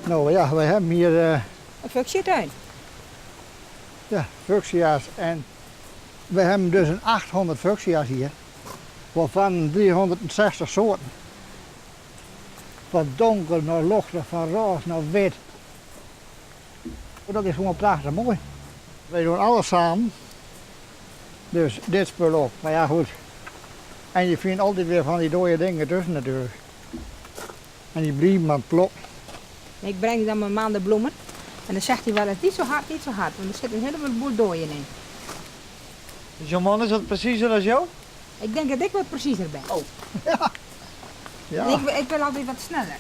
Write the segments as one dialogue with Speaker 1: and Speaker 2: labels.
Speaker 1: No ja, wy hawwe hjir.
Speaker 2: In fuchsiatuin.
Speaker 1: Ja, fuchsia's en wy hawwe dus in 800 fuchsia's hjir, waarfan 360 soarten. Fan donker nei ljochter, fan rôs nei wit. Dat is gewoan prachtich moai. Wy dogge alles samen, dus dit spul ook. Mar ja goed, en je fynt altyd wer fan dy dooie dingen tusken natuerlik. En dy bliven mar ploppen.
Speaker 2: Ik breng dan mijn man de bloemen en dan zegt hij wel eens niet zo hard, niet zo hard, want er zit een heleboel dooien in.
Speaker 3: Dus jo man is wat presiezer as jo?
Speaker 2: Ik denk dat ik wat presiezer ben.
Speaker 3: Oh.
Speaker 1: Ja. Ja.
Speaker 2: Ik, ik wil altijd wat sneller.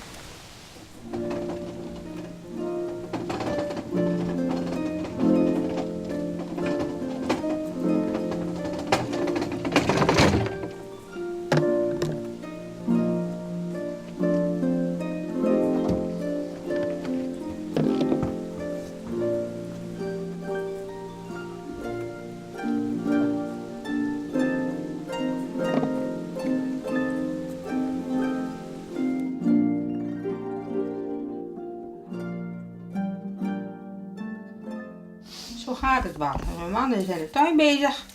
Speaker 2: Zo gaat het wel. Mijn man is in de tuin bezig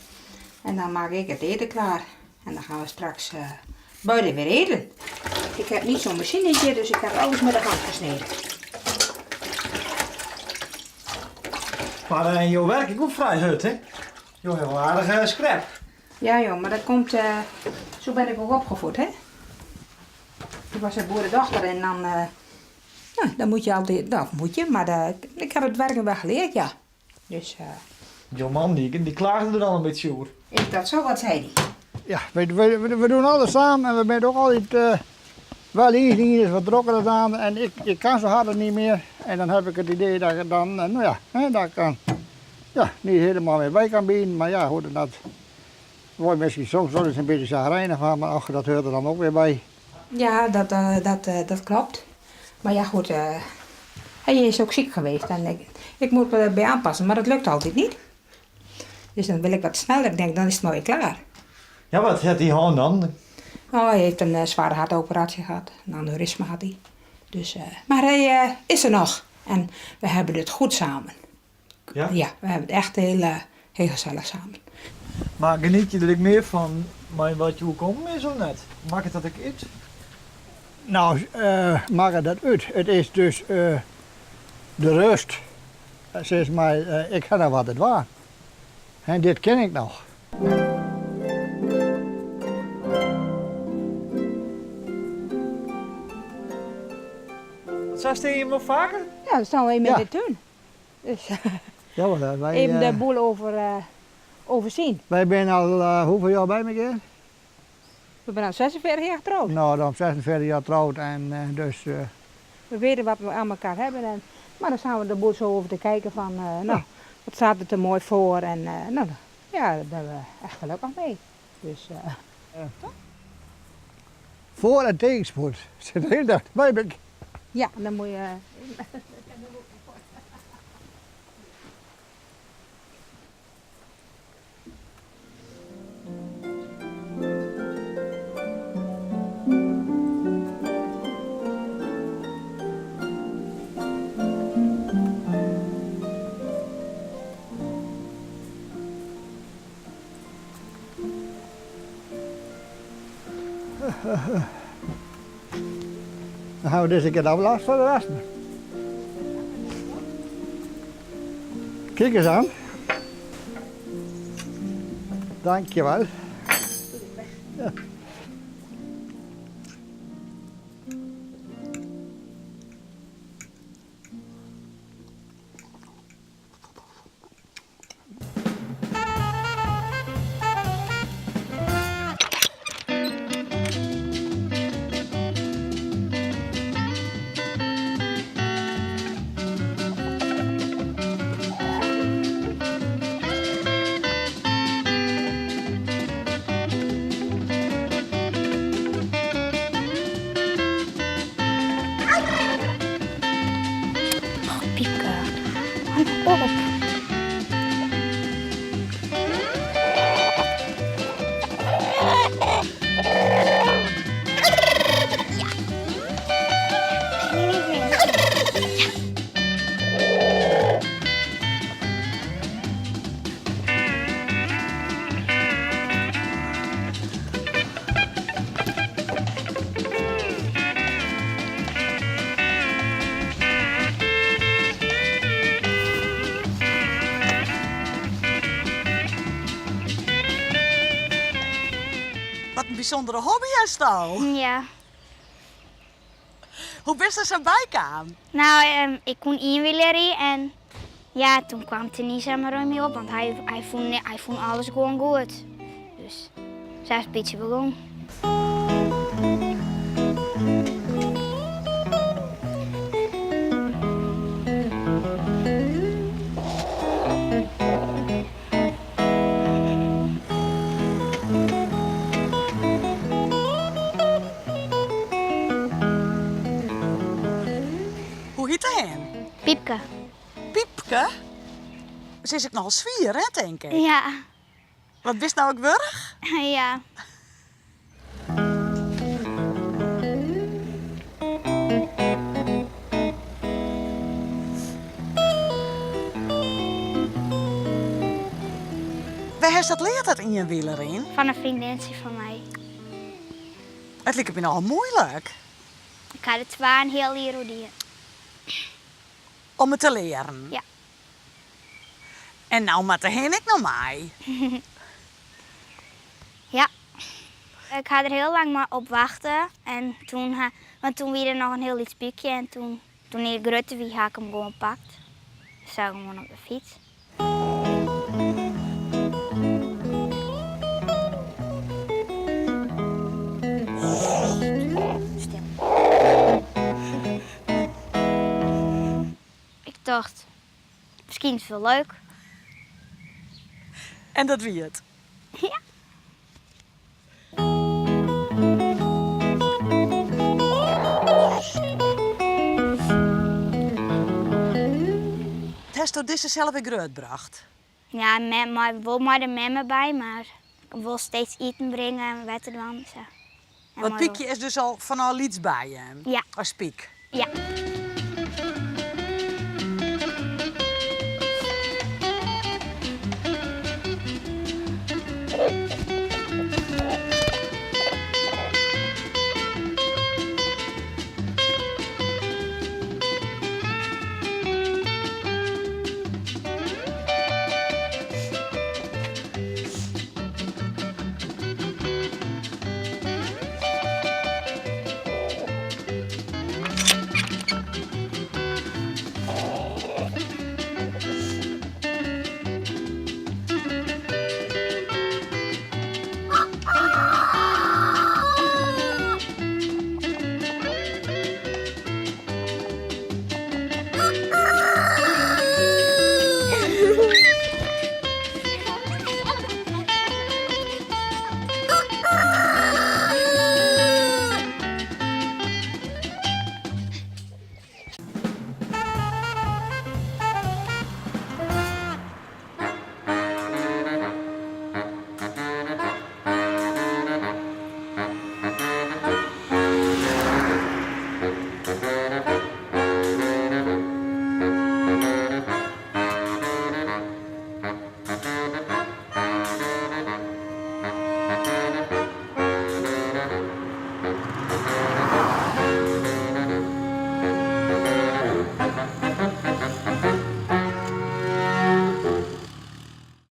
Speaker 2: en dan maak ik het eten klaar. En dan gaan we straks uh, buiten weer eten. Ik heb niet zo'n machinetje, dus ik heb alles met de hand gesneden.
Speaker 3: Mar uh, jo werk ek wol frij hurd, hè? Jo hawwe wol aardich skrep.
Speaker 2: Ja joh, mar dat komt, uh, zo ben ik ook opgevoed, hè? Ik was een boerendochter en dan, uh, nou, dan moet je altijd, nou moet je, maar uh, ik heb het werken wel geleerd, ja. Dus, uh,
Speaker 3: Jo man dy, dy klaagde der al in bytsje oer.
Speaker 2: Is dat zo? Wat sei dy?
Speaker 1: Ja, we, we, we doen alles samen en we zijn ook altijd uh, wel eens, die is wat drokker dan en ik, ik kan zo hard niet meer. En dan heb ik het idee dat ik dan, nou ja, hè, dat ik dan ja, niet helemaal meer bij kan bieden. Maar ja, goed, dat word je misschien soms wel eens een beetje chagrijnig van, maar ach, dat hoort er dan ook weer bij.
Speaker 2: Ja, dat, uh, dat, uh, dat klopt. Maar ja, goed, uh, hij is ook ziek geweest en ik, ik moet me erbij aanpassen, maar dat lukt altijd niet. Dus dan wil ik wat sneller. Ik denk, dan is het maar weer klaar.
Speaker 3: Ja, wat hat hy hân dan?
Speaker 2: Oh, hij heeft een uh, zware hartoperatie gehad. Een aneurysma had hij. Dus, uh, maar hij uh, is er nog. En we hebben het goed samen.
Speaker 3: Ja?
Speaker 2: Ja, we hebben het echt heel, heel gezellig samen.
Speaker 3: Mar genietsje der ek mear fan mei wat jo oerkommen is of net? Makket dat ek út?
Speaker 1: Nou, uh, makket dat út. It is dus uh, de rêst. Sis mar, uh, ik ha noch wat te dwaan. En dit kin ik noch.
Speaker 3: Sa steane jim wol faker?
Speaker 2: Ja, dan staan we even
Speaker 1: Ja.
Speaker 2: in de tuin. Dus
Speaker 1: Ja, want wy,
Speaker 2: even de boel over, overzien.
Speaker 1: wy binne al hoefolle jier by mekoar?
Speaker 2: We binne al 46 jaar getrouwd.
Speaker 1: Nou, dan 46 jaar troud en dus.
Speaker 2: We weten wat we aan elkaar hebben. En, maar dan staan we de boel zo over te kijken van, nou, wat staat het er mooi voor. En nou, ja, daar ben we echt gelukkig mee. Dus,
Speaker 1: Voor- en tegenspoed zit heel dicht bij me.
Speaker 2: Ja, dan moet je...
Speaker 1: Dan ha we dizze kear aflast foar de rest. Kijk eens aan. Dankjewel. Ja.
Speaker 4: bysûndere hobby hasto.
Speaker 5: Ja.
Speaker 4: Hoe bist der sa by kaam?
Speaker 5: No, ik koe ienwielerje en ja, toen kwam Tenisa mar oan my op, want hy, hy, fûn, hy fûn alles gewoan goed. Dus sa is it bytsje begûn.
Speaker 4: Hoe hjit de hin?
Speaker 5: Piepke.
Speaker 4: Piepke? Se is ek nochal swier, hè, tink ik?
Speaker 5: Ja.
Speaker 4: Wat bist no ek wurch?
Speaker 5: Ja.
Speaker 4: Wêr hast dat leard, dat ienwielerjen?
Speaker 5: Fan in freondintsje fan my.
Speaker 4: It liket my nochal muoilik.
Speaker 5: Ik ha der twa en heal jier oer dien.
Speaker 4: Om it te learen?
Speaker 5: Ja.
Speaker 4: En no moat de hin ek noch mei.
Speaker 5: Ja. Ik ha der hiel lang mei op wachte en toen ha, want toen wie der noch in hiel lyts pykje en toen, toen hy grutter wie, ha ik him gewoan pakt. Sa gewoan op de fyts. Stil. Ik tocht, miskien is it wol leuk.
Speaker 4: En dat wie it?
Speaker 5: Ja.
Speaker 4: Hasto dizze sels ek grutbrocht?
Speaker 5: Ja, mei, wol mei de memme by, mar wol steeds iten bringe en wetter dwaan. Sa.
Speaker 4: Want Pykje is dus al fanôf lyts by jim?
Speaker 5: Ja.
Speaker 4: As pyk?
Speaker 5: Ja.